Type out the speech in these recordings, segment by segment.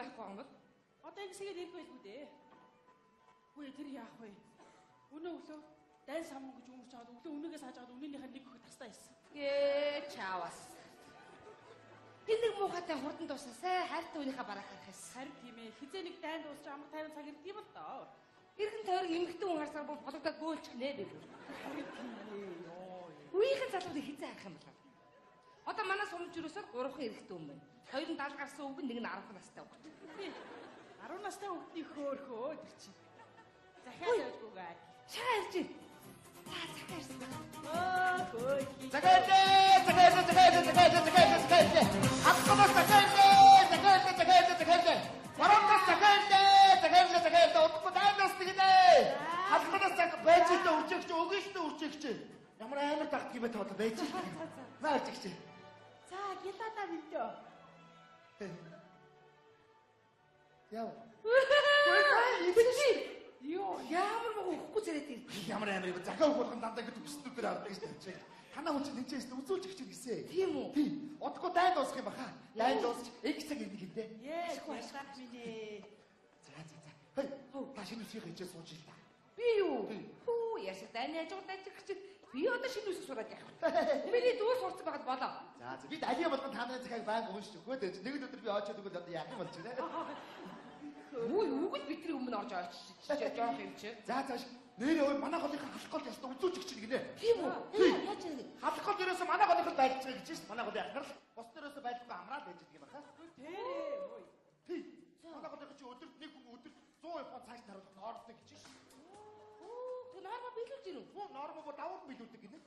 байхгүй юм бол? Одоо ингэсгээд ирэх байлгүй дээ. Үгүй тэр яах вэ? Өнөө өглөө дайн самун гэж өмөрч аваад өглөө үнэгээ сааж аваад үнэнийхээ нэг хөх тастаа ирсэн. Гээ чаавас. Тэр нэг муухайтай хурдан дуусаасай хайртай хүнийхээ бараа харах юмсан. Харин тийм ээ. Хизээ нэг дайн дуусч амар тайван цаг ирдэг юм л доо. Эргэн тойрон эмэгтэй хүн харсаар бол бологдоод бөөлчих нэ би. Харин тийм ээ. Йоо. Үеийнхэн залуудыг хизээ харах юм бол. Одоо манай сумж ерөөсөө 3 эрэгтэй хүн байна. Хоёр нь 70 гарсан өвгөн, нэг нь 10 настай өвгөн. 10 настай өвгөний хөөхөө тэр чинь. Захиа тавьжгүйгээ. Шаа ирж байна. За захиа ирсэн байна. Өө хөөхий. Захиалээ, захиалээ, захиалээ, захиалээ, захиалээ, захиалээ. Хатгаас захиалээ, захиалээ, захиалээ, захиалээ. Баруунаас захиалээ, захиалээ, захиалээ. Удахгүй дайнаас тэгэлээ. Хатгаас зах байж л үржигч, өгөн шүү үржигч. Ямар амар дагдаг юм бэ та одоо байж. Наа үржигч. За гялада мэдөө. Яа. Йоо. Ямар муу өгөхгүй царайт ирд. Ямар амар юм захиа өгөх болгон дандаа ингэ төсөлтүүд хардаг шүү дээ. Танаа хүн чинь тэнцээс үзүүлж өгч гисэ. Тийм үү? Тийм. Удахгүй дайн дуусах юм баха. Дайн дуусч нэг цаг ирнэ гинтээ. Ээ, баярлалаа минь ээ. За за за. Хей, та шинэ үсгийг хичээл сууж ил та. Би юу? Хүү яшиг дайны ажигт ажигч чи би одоо шинэ үсэг сураад явах. Миний дүү сурцсан байхад болоо. За за бид алия болгон та нарын захиаг байнга уншиж өгөөд байж. Нэг өдөр би очиод өгвөл одоо яах юм болж байна. Үгүй үг л бидний өмнө орж очиж жоох юм чи. За за нэрээ ой манай голынхаа халах гол ястаа үзүүлж өгч гинэ. Тийм үү? Яаж юм? Халах гол ерөөсөө манай голынхоо байлж байгаа гэж шээ. Манай голын ахнар л бус дээрөөсөө байлгүй амраад байж байгаа юм баха. Тэрээ ой. Тий. Манай голынхоо чи өдөрт нэг хүн өдөрт 100 япон цааш харуулах нормтой гэж шээ. Өө, норма биелүүлж гинүү? Хүү норма бол давуу биелүүлдэг гинэ.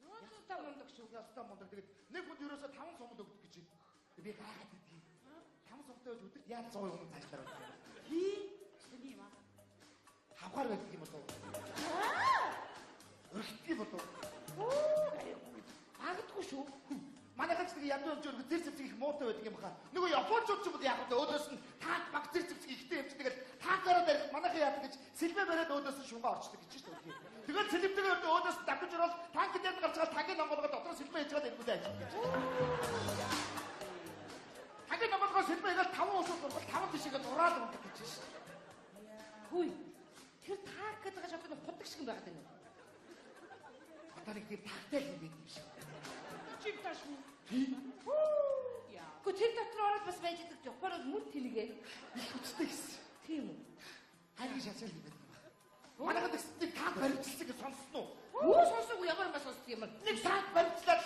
Ястаа мундаг шүү. Ястаа мундаг. Тэгээд нэг хүнд ерөөсөө 5 сумд өгдөг гэж байна. Би гайхаад байдгийг. 5 сумтай байж өдөрт яаж 100 юм цааш харуулах юм? Тий. Тэний юм аа. Хавхаар байдаг юм болов уу? Өрхтдөг юм болов уу? Магадгүй шүү. Манайхан ч нэг янз бүрийн өргө зэр зэвсэг их муутай байдаг юм хаа. Нөгөө японочууд ч юм бол яах вэ? Өөдөөс нь танк баг зэр зэвсэг ихтэй юм чи тэгэл танкаараа барих манайхан яадаг гэж сэлмээ бариад өөдөөс нь шунгаа орчдөг гэж шүү дээ. Тэгэл сэлмтэйгээ өрдөө өөдөөс нь давж ороод танк дээр нь гарч байгаа танкын номголгоо дотор сэлмээ хийж байгаа эргүүлээ ажиллах гэж. Танкын номголгоо сэлмээ хийгээл 5 усууд дургал 5 тишээгээ зураад ундаг гэж шүү дээ. Хүй. Тэр танк гэдэг нь одоо худаг шиг байгаад байна. Одоо нэг тийм танктай л юм байд юм шиг. Чиг таш үү? Яа. Гэхдээ тэр дотор ороод бас байж идэг Японод мөр тэнэгэ. Их хүчтэй гэсэн. Тийм үү? Хайрын шалшаал юм байдаг. Манайхан тэгсэн танк баримталсан гэж сонссон уу? Юу сонсоогүй ямар бас сонсдог юм. Нэг танк баримтлаад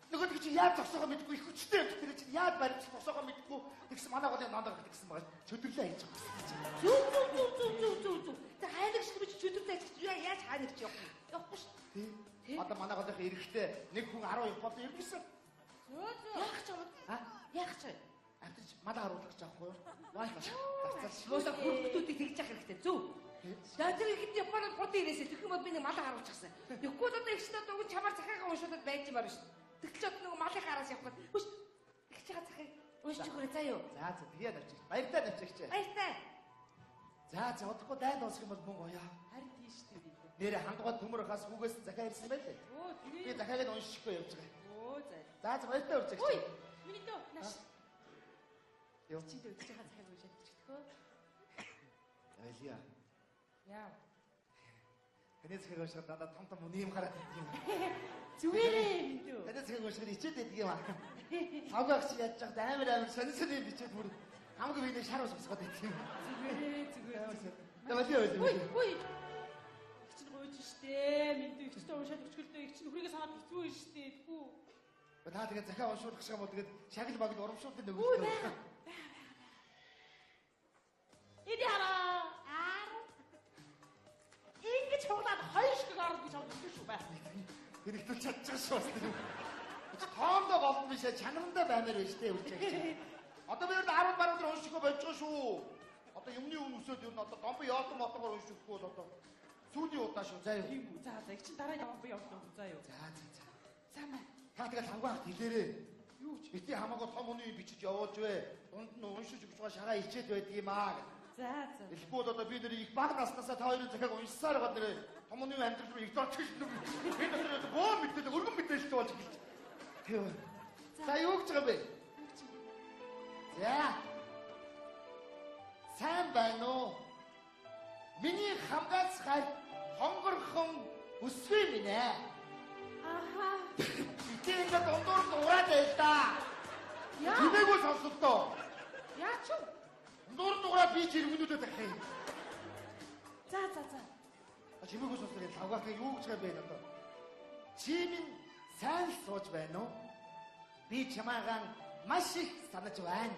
нөгөө чи яаж зогсоогоо мэдгүй их хүчтэй юм тэр чинь яаж баримтлах зогсоогоо мэдгүй тэгсэн манай голын нондоо тэгсэн байгаа чөдөрлөө хийж байгаа гэсэн. Зүг зүг зүг зүг зүг зүг зүг. Тэр хайнаг шиг би чөдөрлөө хийж яаж хайнаг чи явах юм? Явахгүй шүү. Тий. Одоо манай голынхаа эрэхтэй нэг хүн 10 японд ирсэн. Зөө зөө. Яах ч юм? А? Яах ч юм? Амтэрч малаа харуулах гэж аахгүй юу? Вай. Зарцаал. Уусаа хүрхтүүдийг тэгж яах хэрэгтэй. Зүг. За тэр ихэд Японд хурдан ирээсэй. Тэгэх юм бол би нэг малаа харуулчихсан. Тэгэхгүй бол одоо ихч одоо уг чамаар захиагаа уншуулад байж юм байна шүү. Тэгтэл ч одоо нөгөө малын хараас явах гээд. Хүш. Ихч байгаа захиаг уншиж өгөөрэй заа юу. За за тэгээ навчих. Баяртай навчих. Баяртай. За за удахгүй дайн дуусах юм бол мөнгө оёо. Харин тийш дээ би. Нэрэ хандгай төмөр хаас хүүгээс захиа ирсэн байлээ. Өө Би тэрээ. захиаг нь уншихгүй явж байгаа. Өө за. За за баяртай урьж Ой, агч. миний дөө нааш. Юу? Чи дөө өдөж байгаа захиаг уншаад өчтгөө. Байлия. Яа. Таны захиаг уншихад надад том том үний юм гараад ирдэг юм. Зүгээрээ минь дөө. Таны захиаг уншихад ичээд байдаг юм аа. Лавгаагч яаж яхад амар амар сонин сонин бичээд бүр хамаг биеийг шар ус босгоод байдаг юм. Зүгээрээ зүгээр. За байлия Үй, байлия. үй. Их чинь гуйж штэ. Минь дөө их чинь уншаад өчгөлдөө их чинь нөхрийгээ санаад хэцүү штэ. Тэгүү. Та тэгээд захиа уншуулах шиг юм бол тэгээд шагл багл урамшуултын Үй нөгөөд. байгаа. Эди хараа. Аа. Ингэж хуглаад хоёр шиг орно гэж бодсон шүү бай. Хэрэгтүүл чадчих шүү бас тэр. Тоондоо гол нь биш ээ, чанарандаа баймаар байна штэ үрж агч. Одоо би ер нь 10 баруун дээр уншихгүй болж байгаа шүү. Одоо юмны үн өсөөд ер нь одоо домбо яотон мотогоор уншихгүй бол одоо сүүлийн удаа шүү заа юу. Тийм үү. За за их чинь дараа явах би явах юм заа юу. За за за. За маа. Та тэгэл хангуйхт хэлээрээ. Юу ч. Бити хамаагүй том үний бичиж явуулж вэ. Дунд нь уншиж өгч байгаа шагаа ичээд байдаг юм аа гэх. За за. Тэгэхгүй бол одоо би нэр их бага наснаасаа та хоёрын захиаг уншсаар байгаа нэрээ том үний амьдрал руу их дорчих шнэ. Би дотор бөөн мэдээлэл өргөн мэдээлэлтэй болж эхэлж. Тийм. За юу гэж байгаа юм бэ? За. сайн байна уу? Миний хамгаас хайр хонгорхон өсвөө минь ээ. Аха. Битээ ингээд дундуур дураад байл та. Яа. Чимээгүй сонсолтоо. Яа ч вэ? Дундуур дураад би жиргэнүүдэд байх юм. За за за. Чимээгүй сонслоо энэ лавгаахыг юу гэж байгаа юм бэ одоо? Чи минь сайн л сууж байна уу? Би чамаагаан маш их санаж байна.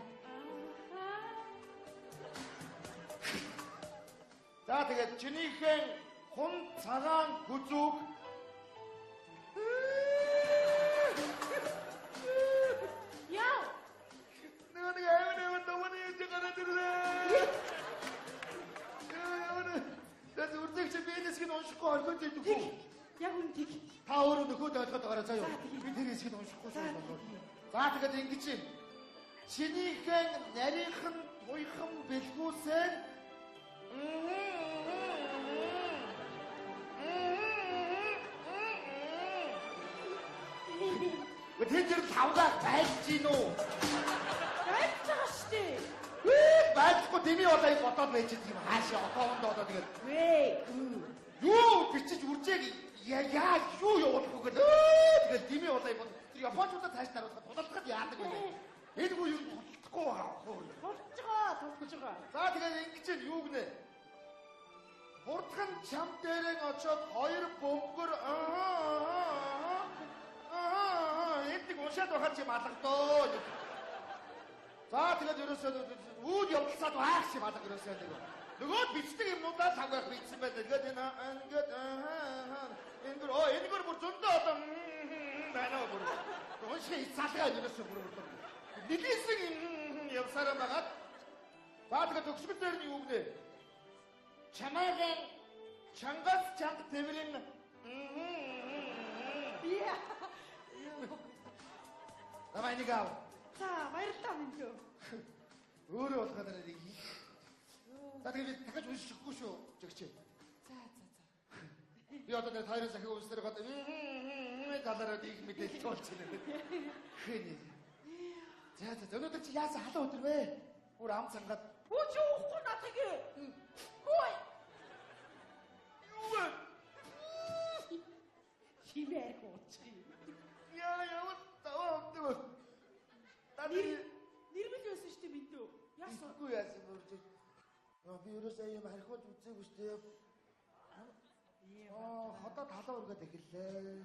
Аха. За тэгээд чинийхэн хун цагаан хүзүүг Яа. Нэг нэг аймаг аймаг давны юм гараад ирлээ. Яа яа. Тэс үрдэгч би энэ хэсгийг уншихгүй орхиод идэх үү? Яг үн тэг. Та өөрөө нөхөд ойлгоод байгаарай заа юу. Би тэр хэсгийг уншихгүй За, шүү. За тэгээд ингэж юм. Чинийхэн нарийнхан туйхан бэлгүүсээр Тэд тэр лавгаа байлж гин үү? Байлж байгаа шүү дээ. Байлгүй дэмий болоо юм бодоод байж юм хаашаа одоо онд одоо тэгээд Вэ. юу бичиж үржээг яа юу явуулах вэ гэлээ. Тэгээд дэмий болоо юм бод. Тэр японочдод цааш наруулахад тулалдахад яадаг вэ? Энэ гоо юу тулалдахгүй байгаа хөө. Тулж байгаа, тулж байгаа. За тэгээд ингэж юм юу гинэ? Хурдхан чам дээрэн очоод хоёр бөмбөр аа аа энд нэг уншаад байхад чи малгадөө. За тэгээд ерөөсөө үүд явдалсаад байх чи малга ерөөсөө нэг. Нөгөө бичдэг юмнуудаа лавгаах бичсэн байна. Тэгээд энэ ингээд энэ оо энэгээр бүр зөндөө одоо байна уу бүр. Унших залгаа ерөөсөө бүр бүр. Нилээсэн явсараа байгаад за тэгээд төгсгөл дээр нь юу гинэ? Чамаагаан чангаас чанга тэврэн Яа. Намайг нэг ав. За, баярлалаа минь. Өөрөө болохоо нэг их. За тэгээд би дахиж уншихгүй шүү. Жигч. За, за, за. Би одоо нэг хоёрын захиг уншсаар гад талаараа их мэдээлэл болж байна. Хэний. За за өнөөдөр чи яасан халуун өдөр вэ? Бүр ам цангаад. Хүү чи уухгүй надыг. Хүү. Юу вэ? Химээ арх уучих юм. Яа яа таваа амдаг. Та Нэрмэл байсан шүү дээ минь. Яасан? Үгүй яасан бүр чи. Би ерөөсөө юм архиуд үзээгүй шүү дээ. Аа хотод халуун өргөд эхэллээ.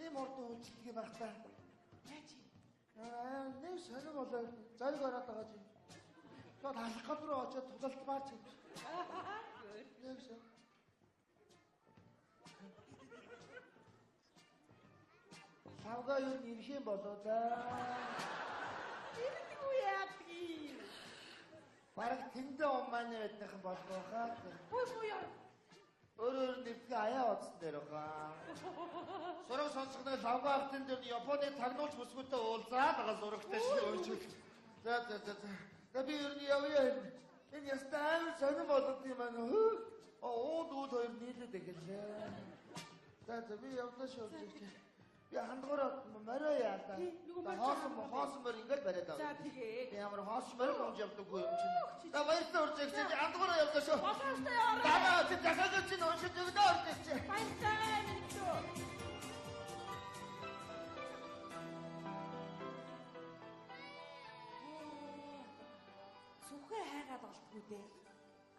Ийм ордон үйлчлэг юм байх та. Яаж юм? Аа нэг сонир болоо зориг ороод байгаа чи. Шууд халах гол руу очиод тулалдмаар чи. Нэг сон. Лавга юу нэрх юм болоо да. Ирдэггүй яадгийг. Бараг тэндээ умааны байдныхан болох хаа. Хүү хүү яа. Өөр өөр нэвтгээ аяа одсон дээр байгаа. Сураг сонсох нэг лавга ахтын дээр Японы тагнуулч бүсгүйтэй уулзаад байгаа сурагтай шүү дээ. За за за за. За би ер нь явъя. Энэ ястай амар сонир болоод юм байна. Ууд ууд хоёр нийлээд эхэллээ. За за би явлаа шүү. Би хандгаараа морио яалаа. Нөгөө морь хоосон хоосон морь ингээд бариад За байгаа. тэгээ. Би ямар хоосон морь унж явдаггүй юм чинь. За баярлалаа урьж чи хандгаараа явлаа шүү. Болоостой яваарай. Дараа чи дахиад чи уншиж өгнө урьж чи. Баярлалаа минь. Сүхээ хайгаад олдгүй дээ.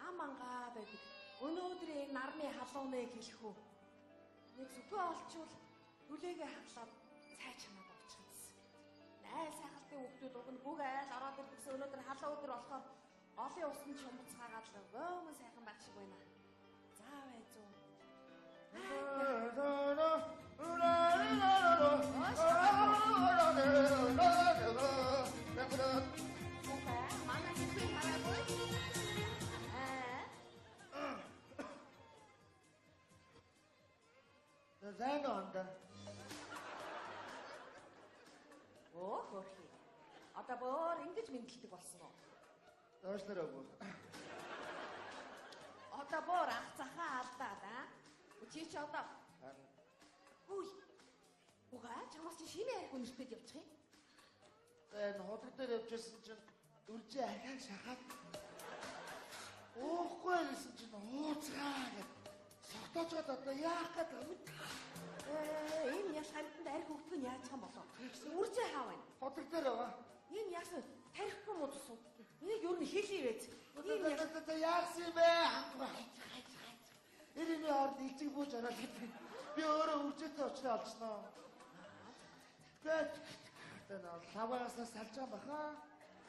Ам ангаа байдаг. Өнөөдөр энэ нарны халууныг хэлэх үү? Нэг сүхээ олчвол түлээгээ хаглаад цай чамаад уучих юмсан. Найл сайхалтын хүүхдүүд уг нь бүх айл ороод ирдэгсэн өнөөдөр халуун өдөр болохоор олон усанд шумбцгаагаад л бөмөн сайхан байх шиг байна. За бай зүү. Сүхээ манай хэрэг хараагүй. Аа. Сайн онда. Өө хөрхи. Одоо бүр ингэж мэдлдэг болсон уу? Доошлоор өгөө. Одоо бүр ах захаа алдаад аа. Чи чи одоо хүй. Угаа чамаас чи шинэ арх үнэртэд явчих юм. За энэ ходог дээр явжсэн чинь Үржээ ахиаг шахаад уухгүй гэсэн чинь ууцгаа гэд согтоожгаад одоо яах гээд байгаа юм. Энэ ял хамтанд арх өгдөг нь яаж юм болов? Үржээ хаа байна? Ходог дээр байгаа. Энэ яасан тарихгүй муу тусуу. Энийг ер нь хэлий байж. Энэ яасан юм бэ? Хандгаа хайц хайц хайц. Ирээний хооронд илжиг бууж ороод гэдэг. Би өөрөө үржээтэй очроо олчихноо. Тэгээд лавгаас салж байгаа баха.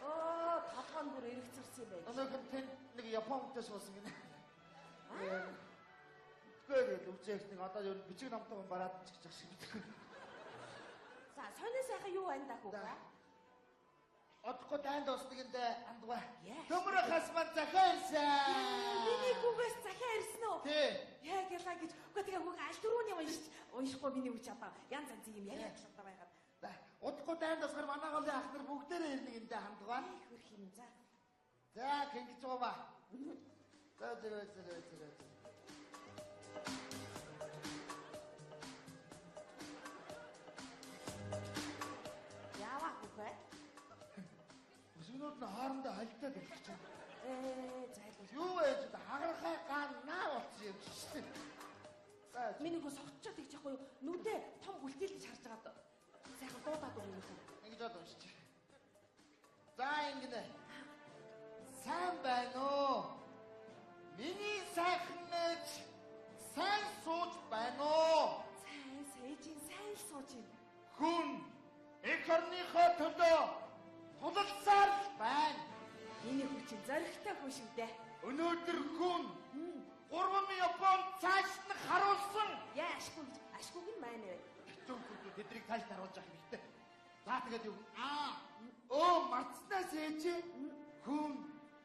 Оо, толгой нь бүр эргэцэрсэн юм байна. Өнөөх нь тэнд нэг Япон хүнтэй суусан гинэ. Тэгээд үржээх нэг одоо ер нь бичиг номтой хүн бараад чиж шиг мэдгүй. За, сонио сайхан юу байна даа хүүхэ? Одохгүй дайн дуусна гиндэ андгаа. Төмөр хас маань захиа ирсэн. Миний хүүгээс захиа ирсэн үү? Тий. Яг ялаа гэж. Үгүй тэгээ хүүг аль түрүүний уншиж уншихгүй миний үуч одоо янз янз юм яриад л одоо байгаад. За, удахгүй дайн дуусгаар манай голын ах нар бүгдээрээ ирнэ гиндэ хандгаа. Хөрх юм за. За, хингэж байгаа ба. За, зэрэг зэрэг зэрэг. Яава хүүхэ? Өсгөнүүд нь хоорондоо холдоод эхэлж байна. Зайлгүй. Юу байж хагархай ган наа болсон юм чи. За, Миний хөө согтчоод тэгж яахгүй юу? Нүдэ том бүлтэлж харж байгаад сайхан дуудаад өгөх юм. Ингэж бод уншиж. За, ингэнэ. Сайн байна уу? Миний сайхан ээж сайн сууж байна уу? Сайн саяжин сайн л сууж байна. Хүн эх орныхоо төлөө тулалсаар л байна. Миний хүү чинь зоригтой хүү шүү дээ. Өнөөдөр хүн 3 Япон цааш нь харуулсан. Яа ашгүй гэж ашгүйг нь маань вэ. Хэцүү зүйлүүд тэднийг цааш харуулж явах хэрэгтэй. За тэгээд юу? Марцнаас ээжээ хүн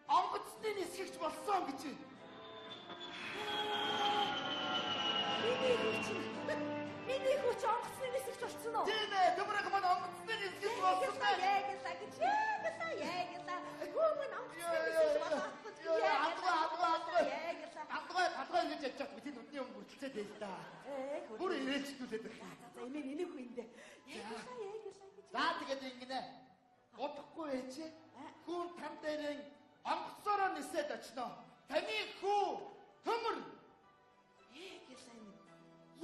онгоцны нисгэгч болсон гэж. Миний хүү чинь миний хүү чинь онгоцны нисгэгч болсон уу? Тийм ээ, төмөрөх маань онгоцны нисгэгч болсон ээ. Яг л гэж. Яг л яг л. Хүү маань онгоцны нисгэгч болсон. Адгаа адгаа адгаа. Яг л. Адгаа талгаа ингэж ярьж чадахгүй тийм нүдний юм бүрэлцээд байл та. Бүр ирээлчдүүлээд байна. За за эмээ миний хүү эндэ. Яг л яг л гэж. За тэгээд ингэнэ. Удахгүй ээжээ. Хүн тан дээрэн онгоцоороо нисээд очино. Таны хүү төмөр. Яг л энэ.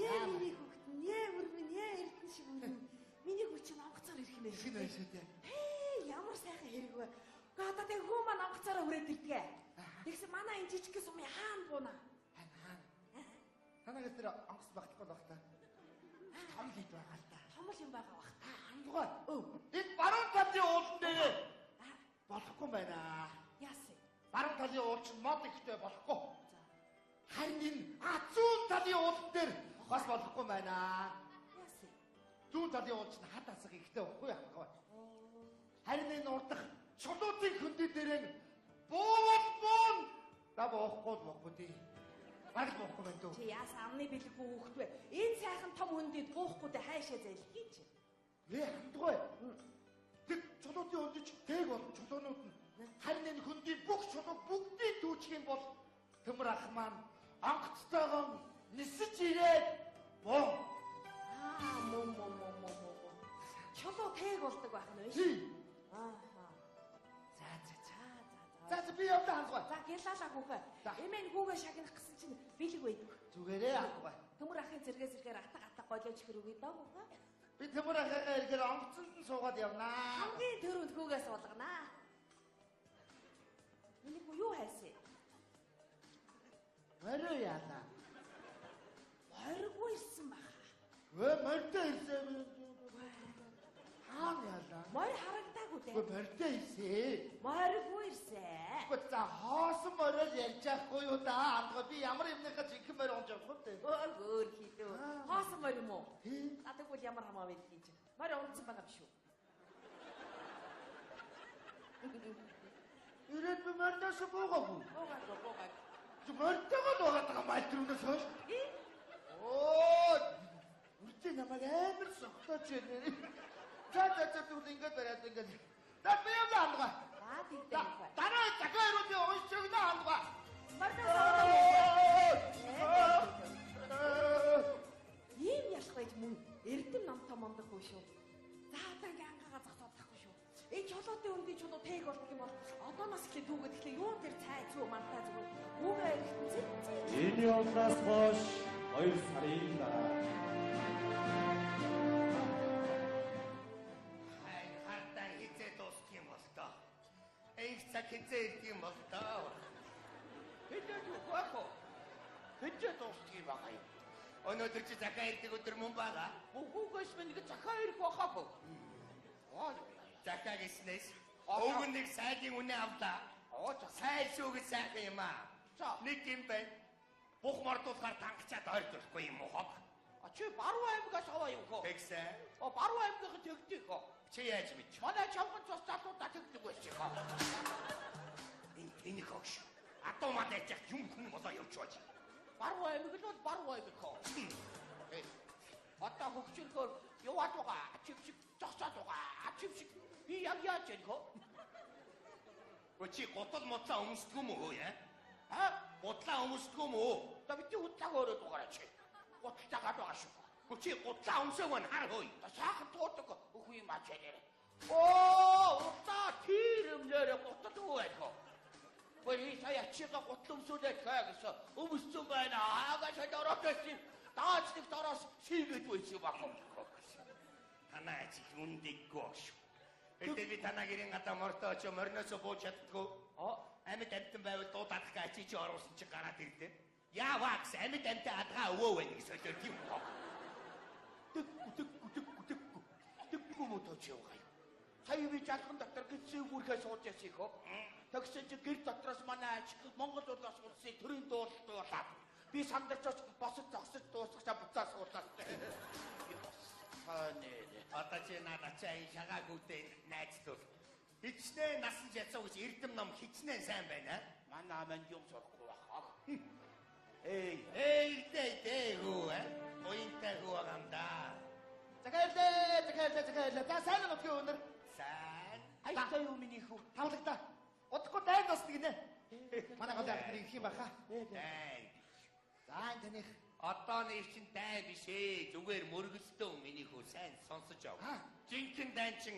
Яа миний хүүхэд нь, яа өргөн, яа эрдэнэ шиг өргөн. Миний хүү чинь онгоцоор ирэх юм байна. Шинэ шүү дээ. Хээ, ямар сайхан хэрэг вэ? Гэхдээ одоо тэг хүү маань онгоцоороо хүрээд ирдэг. Тэгсэн манай энэ жижиг сумын хаана бууна? Хаана? Танаагаас тэр онгоц багтахгүй байх та. Том л ид байгаа л та. Том л юм байгаа бах та. Хандгаа. Энэ баруун талын уулан дээр болохгүй байна. Яасан? Баруун талын уул чинь мод ихтэй болохгүй. Харин энэ зүүн талын уулан дээр бас болохгүй байна. Яасан? Зүүн талын уул чинь хад асах ихтэй байхгүй хандгаа. Харин энэ урдах чулуутын хөндөө дээр буувал буун да боохгүй боохгүй тий. Баг боохгүй байна дөө. Чи яасан амны бэлэггүй хүүхэд вэ? Энэ сайхан том хөндөд буухгүй дээ хайшаа зайлхий чи. Хандгаа. Тэр чулуутын хөндөж тээг болон чулуунууд нь харин энэ хөндийн бүх чулуу бүгдийг дүүчих юм бол төмөр ах маань онгоцтойгоо нисэж ирээд буу. Аа мөн мөн мөн мөн мөн. Чулуу тээг болдог байх нь шүү. Аа. За за за. За за би явдаа хандгаа. За гялалаа хүүхэ. Эмээ хүүгээ шагнах гэсэн чинь бэлэг байдаг. Зүгээрээ хандгаа. Төмөр ахын зэргээ зэргээр атга атга голиож хөрөөгөө доо хүүхэ. Би төмөр ахыгаа ирэхээр онгоцонд нь суугаад явнаа. Хамгийн түрүүнд хүүгээ суулганаа. Миний хүү юу хайсан? Морио яалаа. Морьгүй ирсэн баха. Өө морьтой ирсэн юм. Хаана яалаа? Морь харагдаагүй дээ. Үгүй морьтой ирсэн. Морьгүй ирсэн. Үгүй за хоосон мориор ярьж байхгүй юу да? Андгаа би ямар юмныхаа жинхэнэ морь унж явах вэ? Өөр хийдүү. Хоосон морь юм уу? Тийм. За тэгвэл ямар хамаа байдгийг чи. Морь унтсан байгаа биш үү? Ирээд би морьноос буугаагүй. Буугаагүй, буугаагүй. Чи морьтойгоо л буугаад байгаа мал тэрүүнээс хойш. Оо! Үрдээ намайг амар согтооч байна. За за за тэгвэл ингээд бариад ингээд. За би явлаа хандгаа. За тэгдэ. Дараа захиа ирүүл уншиж өгнө хандгаа. Ийм ялах байж мөн эрдэм намтай мондог хөө шүү. За одоо ингээ ангаага зогсоод тахгүй шүү. Энэ чулуутын өндөний чулуу тэг нэг болдго юм бол одооноос эхлээд түүгээд эхлээ юун тэр цай зүү мантаа зүгээр хүүгээ эрэхтэн зэн зэн. Энэ явдлаас хойш 2 сарын дараа хардаа хизээ дуусах юм бол тоо. Их цаг хизээ ирдэг юм бол тоо. Хизээ юу вэ? Хизээ дуусах юм байгаа юм. Өнөөдөр чи захаа ирдэг өдөр мөн байгаа. Хүүгээс минь нэг захаа ирэх байхаа. Аа захаа гэснээс өвгөн нэг сайдын үнэ авлаа. Аа за Сайн шүү гэж сайхан юм аа. За. Нэг юм байна. Бух мордуулахаар тангачаад ойр төрөхгүй юм уу хог? А чи Баруун аймгаас аваа юу хөө? Тэгсэн. О Баруун аймгийн тэгдэг хөө. Чи яаж мэдчих? Манай чавган цус залуудаа тэгдэг байсан хөө. Энэ тэнэг хог шүү. Адуу мад яж юм хүн болоо явж байж. Баруун аймаг л бол Баруун аймаг хөө. Э. Одоо хөгжингөөр яваад байгаа. Чив шиг зогсоод байгаа. Чив шиг би яг яаж яах хөө? Өө чи гутал мудлаа өмсдөг юм уу яа? А? Гутлаа өмсдөг юм уу? За бидний худлааг өөрөө дугаараа чи. Гуталтай гад байгаа шүү. Өө чи гутлаа өмсөөг байна хар хөөе. За сайхан туудаг өхөө юм ачаа нэр. Оо, удаа тэр юм нэрэ гутал үү байх хөө. Бори сая чига гутал өмсүүлээд хаа гэсэн өмссөн байна. Аагаа шал ороод байсан. Даач нэг дороос сийгээд байсан баг. Танаа ажил үндэггүй шүү. Гэтэ би танаа гэрийн гадаа мортой очоо мориноосоо бууж чаддгүй. Амьд амьтан байвал дуу даах гэж ачи чи оруулсан чи гараад ирдэ. Яаваа гэсэн амьд амьтан адгаа өвөө байна гэж солиод юм хог. Тэггүй тэггүй тэггүй тэггүй. Тэггүй мөтөч явгаа. Сая би жалхан дотор гидсээ бүрхээ сууж яасан их. Тэгсэн чи гэр дотроос манай аж Монгол улаас улсын төрийн дуулалт дуулаад би сандарч босож зогсож дуусгачаа буцаа суулаа. Таны Одоо чи надад чаа энэ шагаагүйтэй найздвал хичнээн насан жацаа гэж эрдэм ном хичнээн сайн байна. Манай аманд юм сурахгүй байх. Эй, Эй дэй дэй хүү э? Уянтай хүү байгаа юм да. Захиалаа, захиалаа, захиалаа. За сайн нутгийн өнөр. Сайн. Аялтай юу миний хүү? Тавлагда. Удахгүй дайн дуусна гинэ. Манай гол ах нар ирэх юм баха. Дайн. За энэ таних. Одоо нэр чин дайн биш ээ. Зүгээр мөргөлдөө миний хүү сайн сонсож ав. Жинхэнэ дайн чин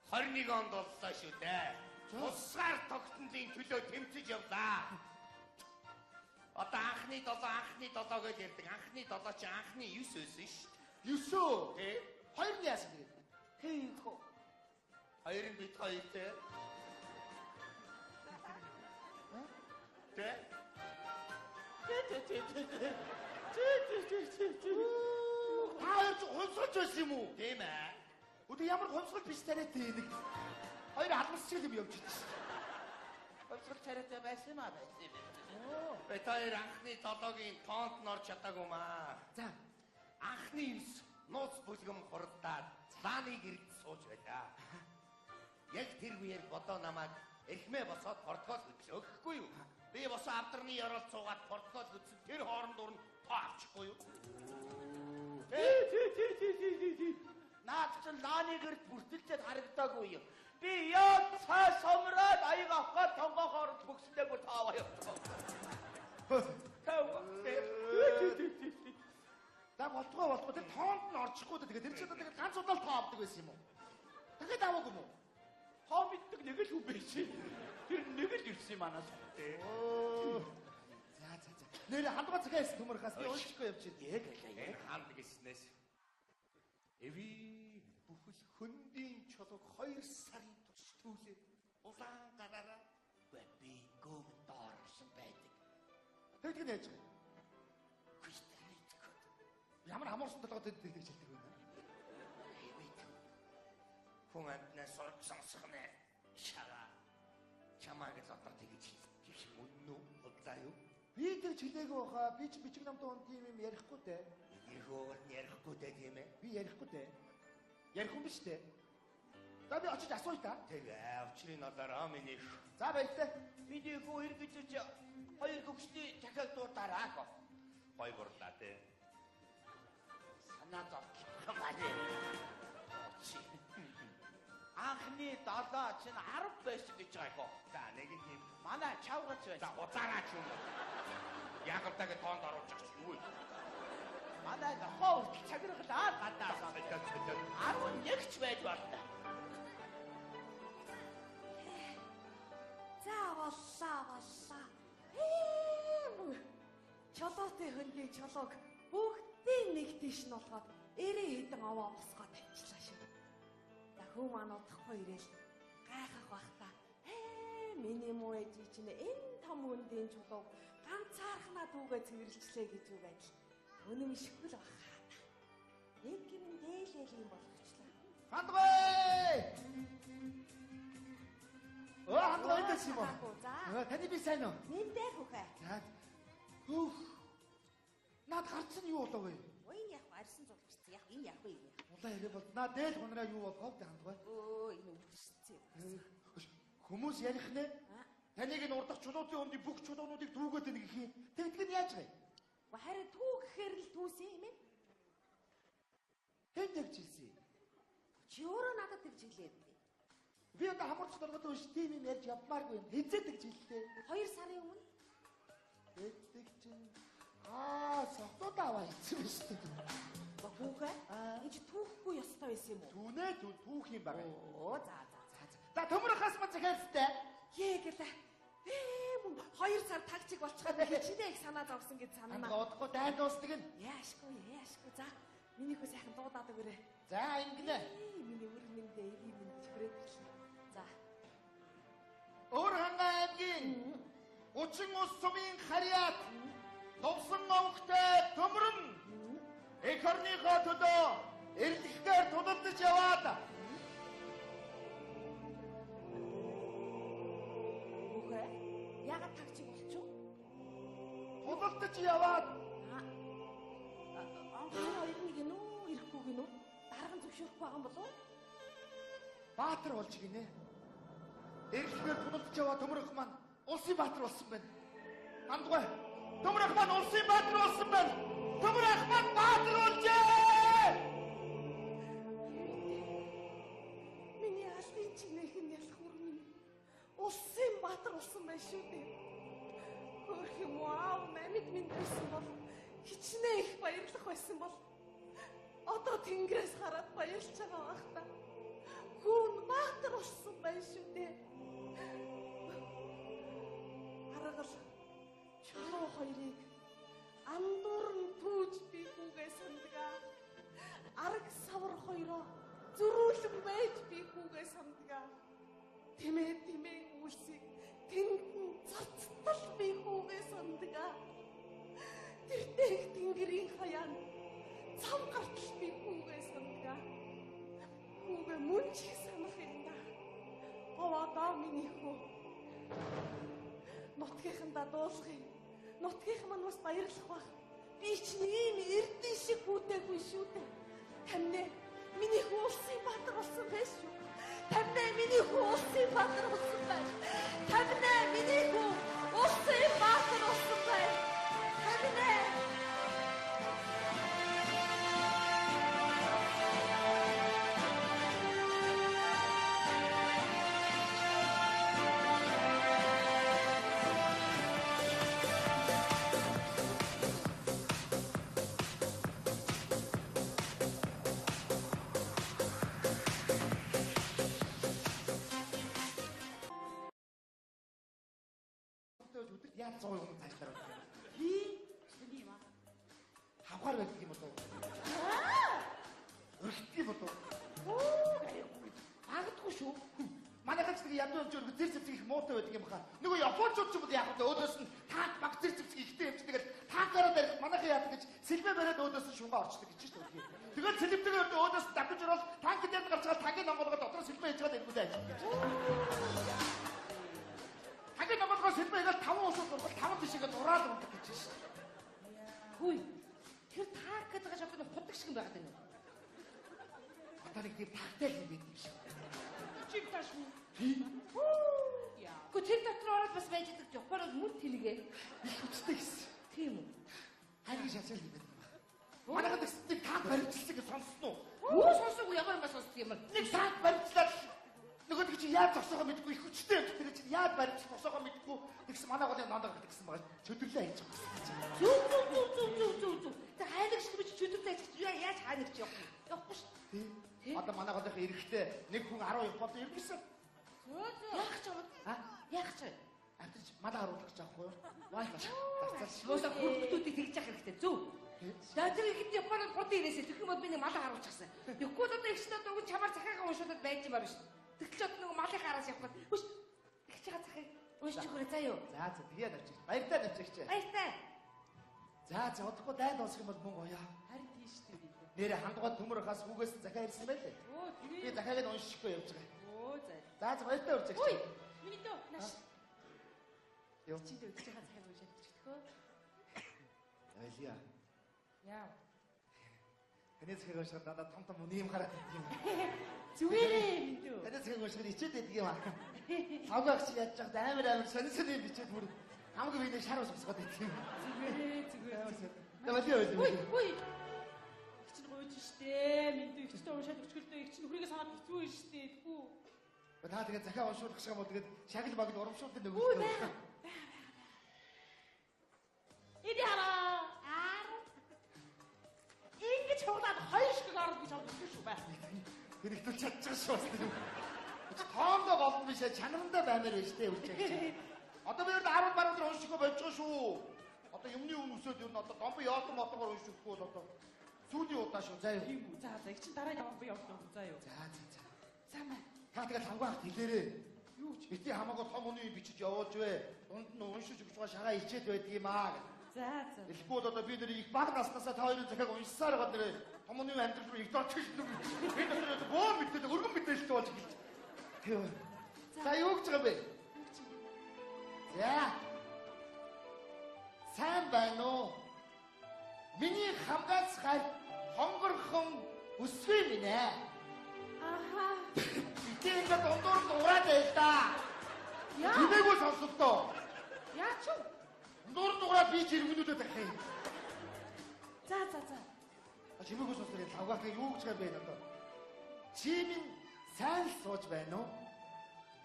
21 онд боллоо шүү дээ. Тусгаар тогтнолын төлөө тэмцэж явлаа. Одоо анхны долоо анхны долоо гэж ярьдаг. Анхны долоо чи анхны 9 байсан шүү дээ. 9-өө? Тэ. Хоёр нь яасан бэ? Хей хөө. Хоёр нь бид хоёр тэ. Тэ. Тэ тэ тэ тэ. Тэ тэ тэ тэ тэ. Та хоёр ч хувьсгалж байсан юм уу? Тийм ээ. Өдөө ямар хувьсгал биш тариатай нэг. Хоёр алмасчиг юм явж ирсэн шүү. Хувьсгал тариатай байсан юм аа байсан юм. Бид хоёр анхны долоогийн тоонд нь орж чадаагүй маа. За. Анхны 9 нууц бүлгэм хуралдаад лааны гэрд сууж байлаа. Яг тэр үеэр бодоо намайг эрхмээ босоод портокол хөдлөө гэхгүй юу? Би босоо авдарны ёроол цуугаад портокол хөдсөн тэр хооронд урн тоо авчихгүй юу? Тий тий тий тий тий тий. Наад чинь лааны гэрд бүртэлчээд харагдаагүй юм. Би яг цай сомроод аяг авах гээд тонгоо хооронд бөксөлөөг бүр тааваа явчихав. За болтгоо болтгоо тэр тоонд нь орчихгүй дээ. Тэгээд тэр чинь тэгээд ганц удаа л тоо авдаг байсан юм уу? Дахиад аваагүй юм уу? Тоо мэддэг нэг л хүн байсан. Тэр нэг л ирсэн манаас. За за за. Нэр хандгаа захиас төмөрхөөс би уншихгүй явчих. Яг л Энэ ханд гиснээс эви бүхэл хөндийн чулууг 2 сарын турш түүлээ. Улаан гараараа би гөм доорсон байдаг. Тэгдэг нь яаж байгаа юм? Кристиан мэдгүй. Ямар хамуурсан толгойд тэгдэг хэлдэг вэ? Эвэт. Хүн амтнаа сург сонсох нэ. Шага. Чамааг л одоо тэгж хэлчих юм үнэн үү? Худлаа юу? Би тэр чилээгүй баха. Би ч бичиг намтай хүн тийм юм ярихгүй дээ. Миний хөөр нь ярихгүй дээ тийм ээ. Би ярихгүй дээ. Ярих юм биш дээ. За би очиж асууя та. Тэгээ учрыг нь олоорой миний. За баярлалаа. Миний хүү эргэж хоёр хөгшний захиаг дуудаараа. Гой бурлаа те. Санаа зовлох юм аа. Чи. Анхны долоо чинь 10 байсан гэж байгаа хөө. За нэг нь тийм. Манай чавгац байсан. За уцаараа ч юм уу. Яагаад тоонд оруулж ах чи юу вэ? Манай нохоо хүртэл цагиргалаа гадаас. Цолоо цолоо. 11 ч байж болно. Боллаа. Чолоотой хөндийн чолоог бүгдийн нэг тийш нь болгоод 90 хэдэн овоо босгоо тавьчлаа шүү. За хүү маань удахгүй ирээл гайхах бах та. Миний муу ээж чинь энэ том хөндийн чулууг ганцаархнаа түүгээ цэвэрлжлээ гэж үг адил. Үнэмшихгүй л бах хаа. Нэг гинэн дээлэл юм болгочлаа. Хандгай! Оо хандгай энэ юм уу? За. Таны би сайн уу? Мэндэ хүүхэ. За. Хөөх. Наад гарц нь юу болов вэ? Уян яг арьсан зулчсан. Яг энэ яг вэ? Улаан яриа бол наа дээл хунраа юу болгов тэ хандгай. Өө энэ өвдөрсөн. Хүмүүс ярих нэ. Таныг энэ урдах чулуутын өмдийн бүх чулуунуудыг түүгээд байна гэх юм. Тэгдэг нь яаж вэ? Харин түү гэхээр л түүсэн юм ээ. Хэн тэгж хэлсэн юм? Чи өөрөө надад тэгж хэлээд. Би одоо хамаарч дургад биш тийм юм ярьж явмааргүй юм. Хизээ тэгж хэллээ. 2 сарын өмнө. Тэгдэг чинь аа согтуудаа аваа хийсэн биз дээ. Хүүхэ. Энд түүхгүй ёстой байсан юм уу? Түүнээ түүх юм байна. Оо за за за. За төмөрхөөс мань захиалстай. Ээ гэлээ. Мөн 2 сар тагчиг болчиход хичнээн их санаа зовсон гэж санана. Удахгүй дайн дуустдаг нь. Яашгүй яашгүй. За миний хөө сайхан дуудаад өгөөрэй. За ингэнэ. Миний үр мэндэ эви мэнд чихрээд ирлээ. За. Өөр хангай аймгийн 30 ус сумын харьяат тувсан овгтой төмөрн эх орныхоо төлөө эрлэхээр тулалдаж яваад Үгүй яагаад тагчиг болчих вэ? Тулалдаж яваад онгоцны хоёр нэг гинүү ирэхгүй гинүү дарга нь зөвшөөрөхгүй байгаа юм болов уу? Баатар болж гинэ. Эрлэхээр тулалдаж яваа төмөрөх маань улсын баатар болсон байна. Хандгай. Төмөрөх маань улсын баатар болсон байна. Төмөрөх маань баатар болжээ. Миний алын чинээх нь ялах үр минь улсын баатар болсон байна шүү дээ. Хөөх юм уу аав амьд минь байсан бол хичнээн их баярлах байсан бол одоо тэнгэрээс хараад баярлж байгаа бах та. Хүүн баатар болсон байна шүү дээ. Аргал чулуу хоёрыг андуурн түүж би хүүгээ сандгаа. Арг савар хоёроо зөрүүлэн байж би хүүгээ сандгаа. Тэмээ тэмээ үлсийг тэнд нь цацтал би хүүгээ сандгаа. Тэртээ их тэнгэрийн хаяанд цав гартал би хүүгээ сандгаа. Хүүгээ мөн ч их санах юм да. Овоодоо миний хүү. Нутгийнхандаа дуулах юм. Нутгийнх маань бас баярлах бах. Би чинь ийм эрдэн шиг хүүтэйгүй шүү дээ. Тамнэ миний хүү улсын баатар болсон байж шүү. Тамнэ миний хүү улсын баатар болсон байх. Тамнэ миний хүү улсын баатар болсон байх. Тамнэ. Өдөрт яаж 100 юм цаашлаар байна. Тий. Тэний юм аа. Хавхаар байдаг юм болов уу? Өргөтгий юм болов уу? Магадгүй шүү. Манайхан ч нэг янз бүрийн өргө зэр зэвсэг их муутай байдаг юм хаа. Нөгөө японочууд ч юм бол яг вэ өөдөөс нь танк баг зэр зэвсэг ихтэй юм чи тэгэл танкаараа барих манайхан яадаг гэж сэлмээ бариад өөдөөс нь шунгаа орчдөг гэж шүү дээ. Тэгэл сэлэмтэйгээ өрдөө өөдөөс нь давхиж ороод танк дээр гарч байгаа танкын номголгоо дотор сэлмээ хийж байгаа эргүүлээ ажиллах гэж. Танкын номголгоо сэлмээ хийгээл 5 усууд ургал 5 тишээгээ дураад ундаг гэж шүү дээ. Хүй. Тэр танк гэдэг нь одоо худаг шиг байгаад байна. Одоо нэг тийм танктай л юм байд юм шиг. Чиг тааш үү? Яа. Гэхдээ тэр дотор ороод бас байж идэг Японод мөр тэлгээ. Их хүчтэй гэсэн. Тийм үү? Хайрын шашаал юм байна. Манайхан тэгсэн танк баримталсан гэж сонссон уу? Юу сонсоогүй ямар юм сонсдог юм. Нэг танк баримтлаад нөгөө чи яаж зогсоогоо мэдгүй их хүчтэй юм тэр чинь яаж баримтлах зогсоогоо мэдгүй тэгсэн манай голын нондоо гэсэн байгаа чөдөрлөө хийж байгаа гэсэн. Зүг зүг зүг зүг зүг зүг зүг. Тэр хайдаг шиг би чөдөрлөө хийж яаж хайдаг чи явах юм. Явахгүй ш. Тий. Одоо манай голынх эрэхтэй нэг хүн 10 Японд иргэсэн. Зөө зөө. Яах ч юм? А? Яах ч юм? Авчиж татаж мал харуулах гэж байгаа байхгүй юу? Зарцаал. Уусаа хүрхтүүдийг тэгж яах хэрэгтэй. Зөв. За тэр ихэд Японд хурдан ирээсэй. Тэгэх юм бол би нэг малаа харуулчихсан. Тэгэхгүй бол одоо их чинь одоо уг чамаар захиагаа уншуулад байж юм байна шүү. Тэгтэл одоо нөгөө малын хараас явах гээд хүш их чигээ захиаг уншиж өгөөрэй заа юу. За за тэгээ навчих. Баяртай навчихч. Баяртай. За за удахгүй дайн дуусах юм бол мөн гоёа. Харин тийш дээ. Нэрэ хандгай төмөр хас хүүгээс захиа ирсэн байлээ. Өө тэгээ. Би захиаг нь уншихгүй явж байгаа. Өө за. За за баяртай урьж. Үй миний дөө нааш. Юу? Чи дөө ихчийнхаа захиаг уншаад өчтгөө. Ойлё. Яа. Таны захиаг уншихад надад том том үний юм хараад байдаг юм. Зүгээрээ минь дөө. Таны захиаг уншихад ичээд байдаг юм аа. Лавгаагч яаж яхад амар амар сонин сонин бичээд бүр хамаг биений шар ус босгоод байдаг юм. Зүгээрээ зүгээр. За ойлё ойлё. Үй үй. Их чинь гуйж штэ. Минь дөө ихчтэй уншаад өчгөлдөө их чинь нөхрийгээ санаад хэцүү юм штэ. Тэгүү. Та тэгээд захиа уншуулах шиг юм бол тэгээд шагл багд урамшуулдаг Үй нөгөө. байгаа. Эди хараа. Ар. Ингэж хуглаад хоёр шиг орно гэж бодсон шүү бай. Хэрэгтүүл чадчих шүү бас тэр. Тоомдоо болдон биш ээ, чанарандаа баймаар байж тээ үржиж. Одоо би ер нь 10 баруун дээр уншихгүй болж байгаа шүү. Одоо юмны үн өсөөд ер нь одоо домбо яотон мотогоор уншихгүй бол одоо сүүлийн удаа шүү заа юу. Тийм үү. За за их чинь дараа явах би явах юм заа юу. За за за. За маа. Та тэгэл хангуйхт хэлээрээ. Юу ч. Бити хамаагүй том хүний бичиж явуулж вэ. Дунд нь уншиж өгч байгаа шагаа ичээд байдаг юм аа. За за. Тэгэхгүй бол одоо би нэр их баг наснаасаа та хоёрын захиаг уншсаар байгаа нэрээ том хүний амьдрал руу их дорчих шин. Би дотор бөө мэдээлэл өргөн мэдээлэлтэй болж эхэлж. Тийм. За юу гэж байгаа юм бэ? За. Сайн байна уу? Миний хамгаас хайр хонгорхон өсвөө минь ээ. Аха. Бити ингээд дундуур дуурайд байл да. Яа. Тимээгүй сонсолтоо. Яа ч юм. Дундуур дуурайд би жиргэнүүдэд байх юм. За за за. Чимээгүй сонслоо лавгаахыг юу гэж байгаа юм бэ одоо? Чи минь сайн л сууж байна уу?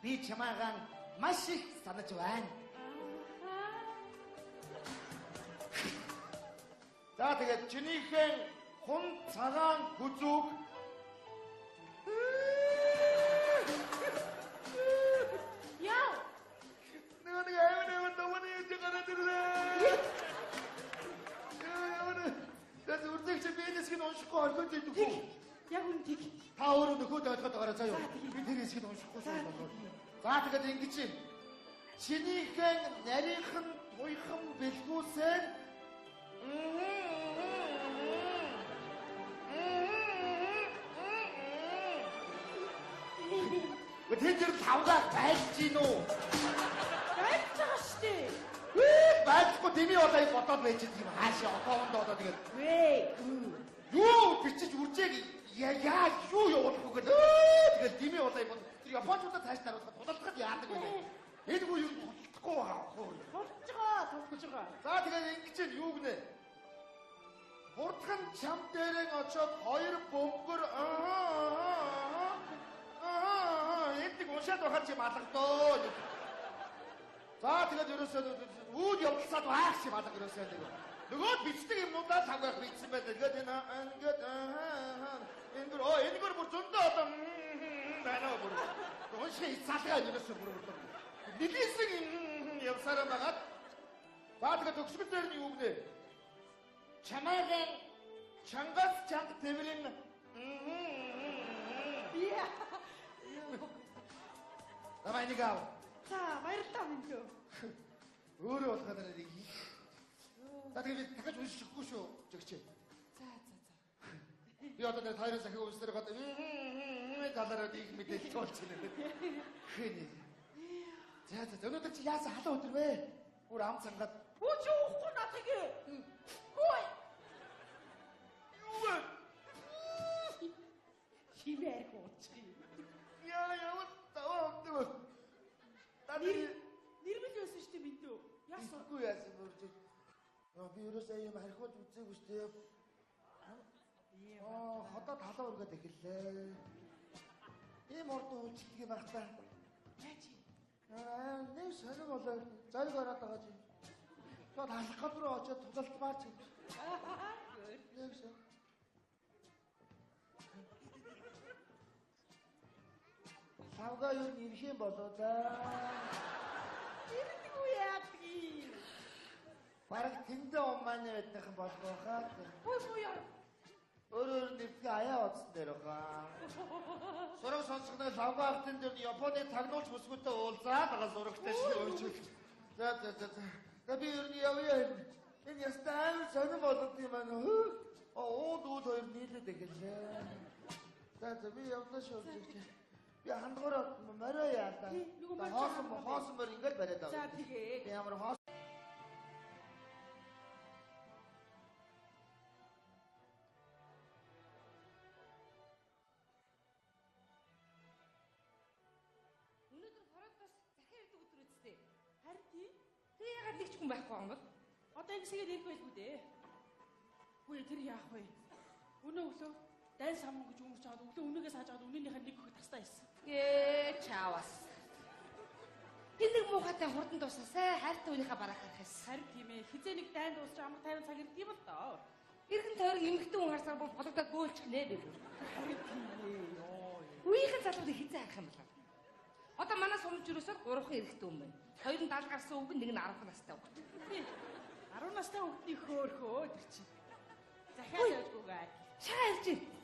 Би чамаагаан маш их санаж байна. Аха. За тэгээд чинийхэн хун цагаан хүзүүг Яа. Нөгөө нэг аймаг аймаг давны юм гараад ирлээ. Яа яа. Тэс үрдэгч би энэ хэсгийг уншихгүй орхиод идэх үү? Яг үн тэг. Та өөрөө нөхөд ойлгоод байгаарай заа юу. Би тэр хэсгийг уншихгүй шүү болоо. За тэгээд ингэж юм. Чинийхэн нарийнхан туйхан бэлгүүсэн Тэд тэр лавгаа байлж гин үү? Байлж байгаа штэ. Байлгүй дэмий болоо юм бодоод байж юм хаашаа отоонд одоо тэгээд Вэ. юу бичиж үржээг яа юу явуулах вэ гэдэг. Тэгээд дэмий болоо юм. Тэр японочдод цааш наруулахад тулалдахад яадаг вэ? Энэ гоо юу тулалдахгүй байгаа хөө. Тулж байгаа, тулж байгаа. За тэгээд ингэж юм юу гинэ? Хурдхан чам дээрэн очоод хоёр бөмбөр аа энэ нэг уншаад байхад чи малгадөө. За тэгээд ерөөсөө үүд явдалсаад байх чи малга ерөөсөө нэг. Нөгөө бичдэг юмнуудаа лавгаах бичсэн байдаг. Тэгээд энэ ингээд энэгээр оо энэгээр бүр зөндөө одоо байна уу бүр. Унших салгаа ерөөсөө бүр бүр. Нилээсэн явсараа байгаад за тэгээд төгсгөл дээр нь юу гинэ? Чамаагаан чангаас чанга тэврийн Яа. Давай нэг ав. За баярлалаа минь дөө. Өөрөө болохоор нэг их. За тэгээд би дахиж уншихгүй шүү жигч. За за за. Би одоо нэг хоёрын захиг уншсаар гад талаараа их мэдээлэл болж байна. Хээ. За за өнөөдөр чи яасан халуун өдөр вэ? Бүр ам цангаад. Хүү чи уухгүй надыг. Хүү. Юу вэ? Химээ арх уучих юм. Яа яа таваа өмдөг. Та Нэрмэл байсан шүү дээ минь дөө. Яасан? Үгүй яасан бүр чи. Би ерөөсөө юм архиуд үзээгүй шүү дээ. Аа хотод халуун өргөд эхэллээ. Ийм урд уулздаг юм байх та. Яаж юм? Аа нэг сонир болоо зориг ороод байгаа чи. Шууд халах гол руу очиод тулалдмаар чи. Нэг сон. Лавга юу нэрх юм болоо да. Ирдэггүй Бараг тэндээ умааны байдныхан болох байхаа. Хүй хүй яа. Өөр нэвтгээ аяа одсон дээр баха. Сураг сонсох нэг лавгаалтын дээр Японы тагнуулч бүсгүйтэй уулзаад байгаа зурагтай шиг өөрчилж. За за за. За би ер нь явъя. Энэ ястаа амар сонир болоод юм байна. Ууд ууд хоёр нийлээд эхэллээ. За за би явна шүү гэж. Би хандгаараа морио яалаа. Хоосон хоосон морь ингээд бариад аваа. За тэгээ. Би ямар хоосон Өнөөдөр фронтоос захиа ирдэг өдөр үсттэй. Харин тийм. Тэгээ ягаад нэг ч хүн байхгүй юм бол? Одоо ингэсгээд ирэх байлгүй дээ. Үгүй тэр яах вэ? Өнөө өглөө дайн самун гэж өмөрч аваад өглөө өнөөгөө сааж аваад өнөөнийхөө нэг хөх тастаа ирсэн. Гээ чавас. Энэ нэг муухайтай хурдан дуусаасай хайртай үеийнхаа бараа харах юмсан. Харин тийм ээ. Хизээ нэг дайн дуусч амар тайван цаг ирдэг юм л доо. Эргэн тойрон эмэгтэй хүн харсаар бүр бологдоод бөөлчих нэ би бүр. Харин тийм ээ. Йоо. Үеийнхэн залуудыг хизээ харах юм бол. Одоо манай сумж ерөөсөө 3хан эрэгтэй хүн байна. Хоёр нь 70 гарсан өвгөн, нэг нь 10 настай өвгөн. 10 настай өвгөний хөөхөө тэр чинь. Захиа тавьжгүйгээ. Шаа ирж байна.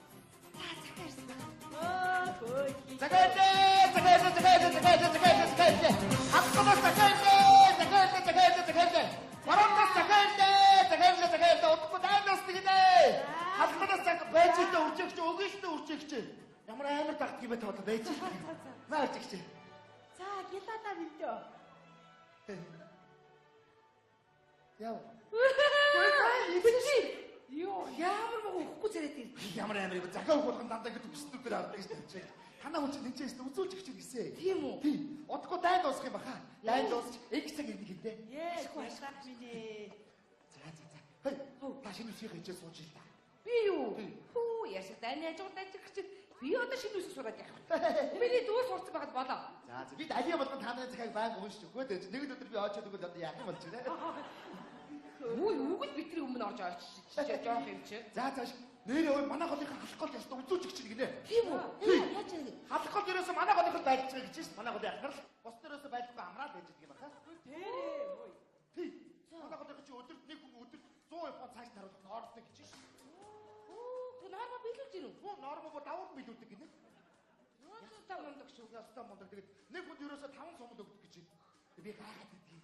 За захиа ирсэн байна. Өө хөөхий. Захиалээ, захиалээ, захиалээ, захиалээ, захиалээ, захиалээ. Хатгаас захиалээ, захиалээ, захиалээ, захиалээ. Баруунаас захиалээ, захиалээ, захиалээ. Удахгүй дайнаас тэгнэ. Хатгаас зах байж л үржигч, өгөн шүү үржигч. Ямар амар дагдаг юм бэ тоо байж. Наа үржигч. За гялалаа мэдөө. Яа. Йоо. Ямар муу өгөхгүй царайт ирд. Ямар амар юм захиа өгөх болгон дандаа ингэ төсөлтүүд дээр авдаг шүү дээ. Танаа хүн чинь тэнцээс үзүүлж өгч ирсэн. Тийм үү? Тийм. Удахгүй дайн дуусах юм баха. Дайн дуусч нэг цаг ирнэ гинтэ. Яа, гялалаа минь. За за за. Хей, та шинэ үсгийг хичээл сууж ил та. Би юу? Хүү яшиг дайны ажигуул ажиг чи би одоо шинэ үсэг сураад явах. Миний дүү сурцсан байхад болоо. За за би алия болгон та нарын захиаг байнга уншиж өгөө дээ. Нэг л өдөр би очиод өгвөл одоо яах юм болж байна. Үгүй үг л бидний өмнө орж очиж жоох юм чи. За за нэрээ ой манай голынхаа халах гол ястаа үзүүлж өгч гинэ. Тийм үү? Яаж яа? Халах гол ерөөсөө манай голынхоо байлж байгаа гэж шээ. Манай голын ахнар л бус дөрөөсөө байлгүй амраад байж байгаа юм байна. Тэрээ. Ой. Тий. Манай голынхоо чи өдөрт нэг хүн өдөрт 100 япон цааш таруулах нормтой гэж шээ. Оо, тэр нормо биелүүлж гинүү? Хүү нормо бо давуу биелүүлдэг гинэ. Ястаа мундаг шүү. Ястаа мундаг. Тэгээд нэг хүнд ерөөсөө 5 сумд өгдөг гэж байна. Би гайхаад байдгийг.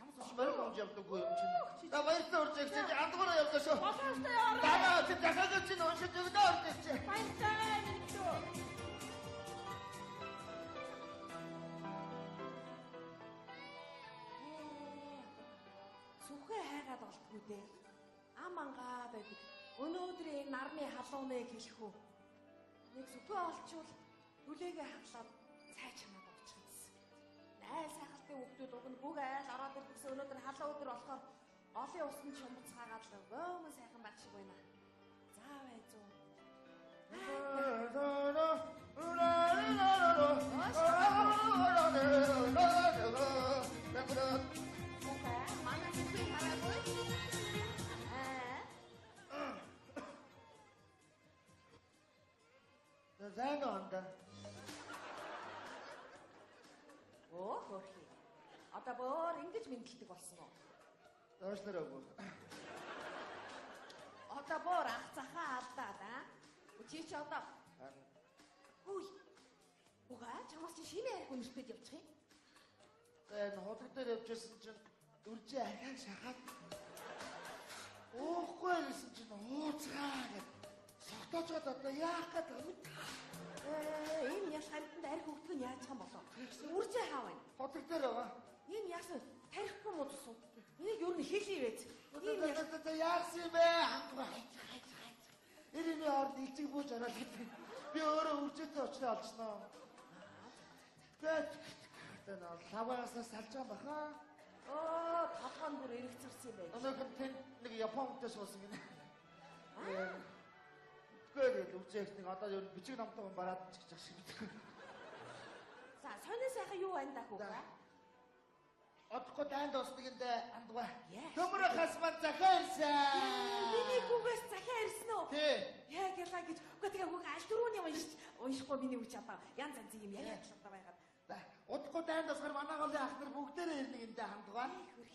5 сум морин унж явдаггүй юм чинь. За баярлалаа урж ирсэн чи андгаараа явлаа шүү. Болоостой яваарай. Дараа чи захиаг чинь уншиж өгнө урж ирсэн. Баярлалаа мэдөө. Сүхээ хайгаад олдгүй дээ. Ам ангаа байдаг. Өнөөдөр энэ нарны халууныг хэлэх үү? Нэг сүхээ олчвол хүлээгээ хаглаад цай чамаад авчих юмсан. Айл сайхалтай хүүхдүүд уг нь бүх айл ороод ирдэгсэн өнөөдөр халуун өдөр болохоор олон усанд чумбцгаагаад л бөмөн сайхан байх шиг байна. За бай зүү. Үхэ, манай сүхээ хараагүй. Аа. За сайн уу анда. Өө хөрхи. Одоо боор ингэж мэдлдэг болсон уу? Доошлоор өгөө. Одоо боор ах захаа алдаад аа. Чи чи одоо хүй. Угаа чамаас чи шинэ арх үнэртэд явчих юм. За энэ худаг дээр явжсэн чинь үржээ ахиаг шахаад уухгүй гэсэн чинь ууцгаа гэд согтоочоод одоо яах гээд байгаа юм. Энэ яс хамтанд арх өгдөг нь яаж юм болов? Үржээ хаа байна? Худаг дээр байгаа. Энэ яасан тарихгүй муу тусуу. Энийг ер нь хэлий байж. Энэ яс За яасан юм бэ? Хандгаа хайц хайц хайц. Ирээний хооронд илжиг бууж ороод гэдэг. Би өөрөө үржээтэй очроо олчихноо. Тэгээд тэр лавгаас салж байгаа баха. Оо, толгой нь бүр эргэцэрсэн юм байна. Өнөөх нь тэнд нэг Япон хүнтэй суусан гинэ. Тэгээд үржээх нэг одоо ер нь бичиг номтой хүн бараад ч гэж шиг мэдгүй. За, сони сайхан юу байна даа хүүхэ? Одохгүй дайн дуусдаг энд андгаа. Яа. Төмөр хас маань захиа ирсэн. Миний хүүгээс захиа ирсэн үү? Тий. Яа гэлаа гэж. Үгүй тэгээ хүүг аль түрүүний уншиж уншихгүй миний үуч одоо янз янзын юм яриад л одоо байгаад. За, удахгүй дайн дуусгаар манай голын ах нар бүгдээрээ ирнэ энд хандгаа. Хөрхи.